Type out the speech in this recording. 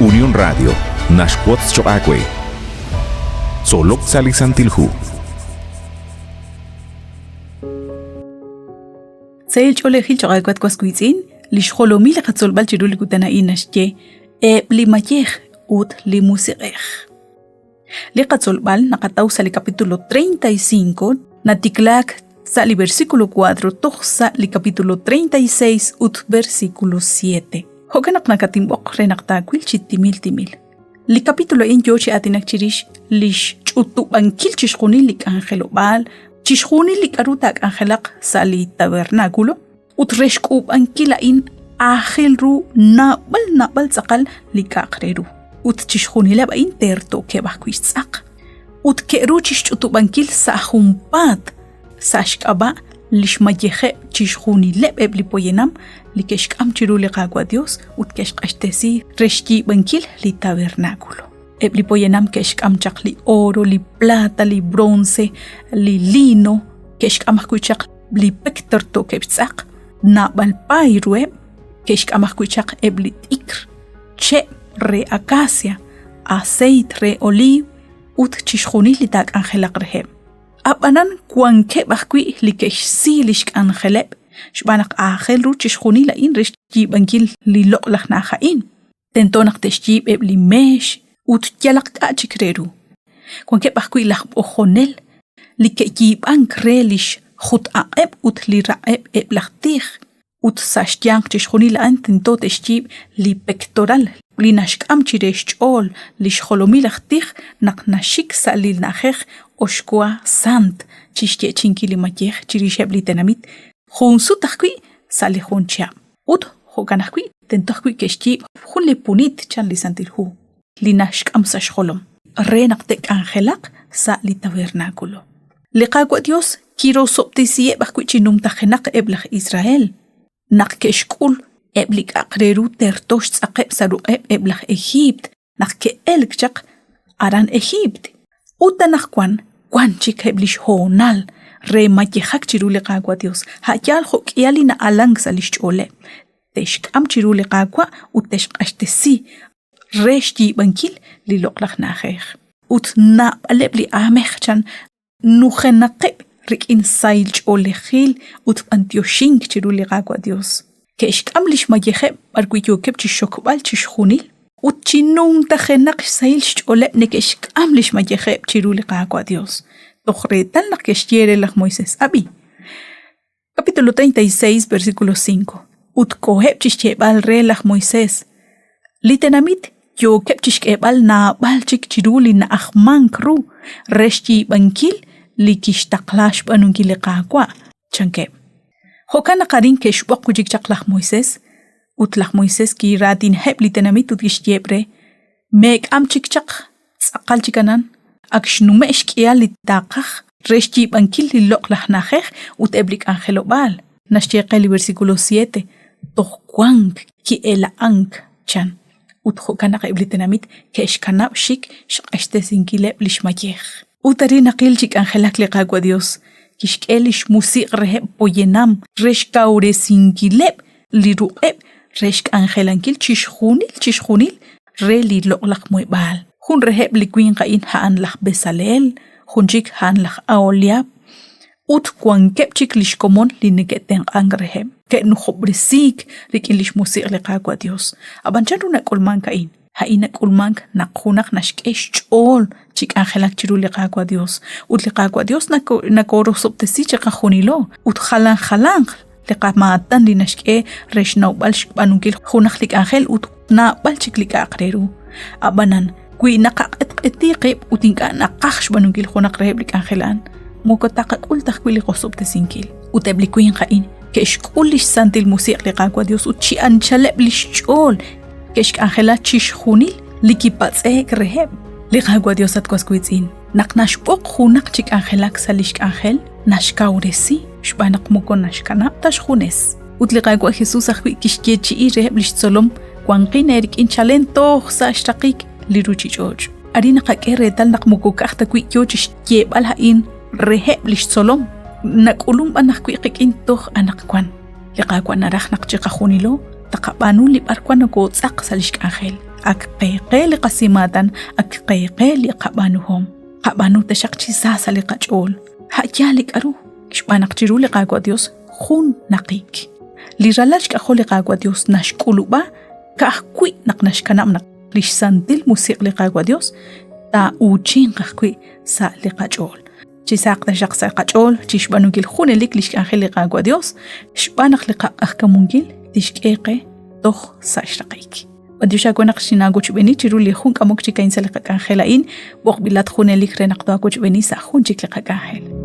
Unión Radio naxwotz choq' aawe. Tzolok sa' li Santil Hu. Sahil ch'oolejil choq' aawe at was wiitz'in, li xjolomil li qatzolb'al chiru li kutan a'in naxye eb' li mayej ut li musiq'ej. Li qatzolb'al naqataw sa' li capítulo 35 natiklaak sa' li versículo 4 toj sa' li capítulo 36 ut versículo 7. Jo'kan naq nakatinb'oq re naq taawil chi timil timil. Li capítulo a'in yoo chi aatinak chirix li xch'utub'ankil chixjunil li k'anjelob'aal, chixjunil li k'aru taak'anjelaq sa' li tabernáculo, ut re xk'uub'ankil a'in aajel ru naab'al naab'al tz'aqal li k'a'aq re ru. Ut chixjunileb' a'in terto'keb' ajwi' xtz'aq. Ut ke'ru chixch'utub'ankil sa' junpaat sa' xk'ab'a' li xmayejeb' chixjunileb' eb' li poyanam li ke'xk'am chiru li Qaawa' Dios ut ke'xq'axtesi re xyiib'ankil li tabernáculo. Eb' li poyanam ke'xk'am chaq li oro, li plata, li bronce, li lino, ke'xk'am ajwi' chaq li pek terto'keb' xtz'aq, naab'al paay ruheb', ke'xk'am ajwi' chaq eb' li t'ikr, che' re acacia, aseit re oliiw ut chixjunil li taak'anjelaq reheb'. Ab'anan wankeb' ajwi' li ke'xsi li xk'anjeleb' xb'aan naq aajel ru chixjunil a'in re xyiib'ankil li loq'laj na'aj a'in. Tento naq te'xyiib' eb' li meex ut yalaq k'a' chik re ru. Wankeb' ajwi' laj b'ojonel li ke'yiib'ank re li xjut-aq'eb' ut li raq'eb' eb' laj tij, ut sa' xyanq chixjunil a'an tento te'xyiib' li pectoral li naxk'am chire xch'ool li xjolomil aj tij naq naxik sa' li na'ajej oxwa sant chi xyeechi'inkil li mayej chirixeb' li tenamit jun sut ajwi' sa' li jun chihab'. Ut jo'kan ajwi' tento ajwi' ke'xyiib' jun li punit chan li Santil Hu li naxk'am sa' xjolom re naq te'k'anjelaq sa' li tabernáculo. Li Qaawa' Dios kirosob'tesiheb' ajwi' chi numtajenaq eb' laj Israel naq ke'xk'ul eb' li k'a'aq re ru terto xtz'aqeb' sa' ruq'eb' eb' laj Ejiipt naq ke'elk chaq aran Ejiipt. Ut anaqwan wan chik eb' li xhoonal re mayejak chiru li Qaawa' Dios, a' yaal jo' k'ihal li na'alank sa' li xch'ooleb', te'xk'am chiru li Qaawa' ut te'xq'axtesi re xyiib'ankil li loq'laj na'ajej. Ut naab'aleb' li aamej chan nujenaqeb' rik'in sahil ch'oolejil ut b'antioxink chiru li Qaawa' Dios. Ke'xk'am lix mayejeb' b'arwi' yookeb' chixxokb'al chixjunil, ut chi numtajenaq xsahil xch'ooleb' neke'xk'am lix mayejeb' chiru li Qaawa' Dios, toj reetal naq ke'xye re laj Moises, Ab'i. Capítulo 36, versículo 5. Ut koheb' chi xyeeb'al re laj Moisés, Li tenamit yookeb' chi xk'eeb'al naab'al chik chiru li na'ajmank ru re xyiib'ankil li kixtaqla xb'aanunkil li Qaawa', chankeb'. Jo'kan naq arin ke'xb'oq wi' chik chaq laj Moisés, ut laj Moisés kiraatinaheb' li tenamit ut kixyeeb' re, Meek'am chik chaq tz'aqal chik anan, ak xnume' xk'ihal li taaqaj re xyiib'ankil li loq'laj na'ajej ut eb' li k'anjelob'aal. Naxye qe li versículo 7, toj wank ki'ela'ank, chan. Ut jo'kan naq eb' li tenamit ke'xkanab' xik xq'axtesinkileb' li xmayej. Ut arin naqil chi k'anjelak li Qaawa' Dios, kixk'e li xmusiq' reheb' poyanam re xkawresinkileb' li ruq'eb' re xk'anjelankil chixjunil chixjunil re li loq'laj muheb'aal. Jun reheb' li winq a'in a'an laj Besaleel, jun chik a'an laj Aholiab, ut wankeb' chik li xkomon li neke'tenq'ank reheb'. Ke'nujob'resiik rik'in li xmusiq' li Qaawa' Dios. Ab'an chanru nak'ulmank a'in? A'in nak'ulmank naq junaq naxk'e xch'ool chi k'anjelak chiru li Qaawa' Dios. Ut li Qaawa' Dios nakorosob'tesi chiqajunilo ut jalan jalanq li qamaatan li naxk'e re xnawb'al xb'aanunkil junaq li k'anjel ut naab'al chik li k'a'aq re ru. Ab'anan, wi naqaq'etq'eti qib' ut ink'a' naqaj xb'aanunkil junaq reheb' li k'anjel a'an, moko taqak'ul ta ajwi' li qosob'tesinkil. Ut eb' li winq a'in ke'xk'ul lix Santil Musiq' li Qaawa' Dios ut chi anchaleb' lix ch'ool ke'xk'anjela chixjunil li kipatz'e'k reheb'. Li Qaawa' Dios at was wiitz'in, naq naxb'oq junaq chi k'anjelak sa' lix k'anjel, naxkawresi xb'aan naq moko naxkanab' ta xjunes. Ut li Qaawa' Jesus ajwi' kixyeechi'i reheb' lix tzolom wanqin eerik'in chalen toj sa' xraqik li ruchich'och'. Arin naqak'e reetal naq moko ka'aj ta wi' yoo chi xyeeb'al a'in reheb' lix tzolom, nak'ulun b'an ajwi' qik'in toj anaqwan. Li Qaawa' naraj naq chiqajunilo taqab'aanu li b'arwan nokootz'aq sa' lix k'anjel. Ak qe qe li qasimaatan, ak qe qe li qab'aanuhom. Qab'aanu taxaq chi sa sa' li qach'ool. A' yaal li k'aru, xb'aan naq chiru li Qaawa' Dios jun naqik. Li ralal xk'ajol li Qaawa' Dios naxk'ulub'a ka'ajwi' naq naxkanab' naq li xsantil musiq' li Qaawa' Dios taa'uuchinq ajwi' sa' li qach'ool. Chi sahaq taxaq sa' qach'ool chi xb'aanunkil junelik li xk'anjel li Qaawa' Dios, xb'aan naq li qaq'ajkamunkil tixk'e qe toj sa' xraqik. B'antiox aawe naq xinaawochb'eeni chiru li jun k'amok chik a'in sa' li qak'anjel a'in, b'oqb'ilat junelik re naq taawochb'eeni sa' jun chik li qak'anjel.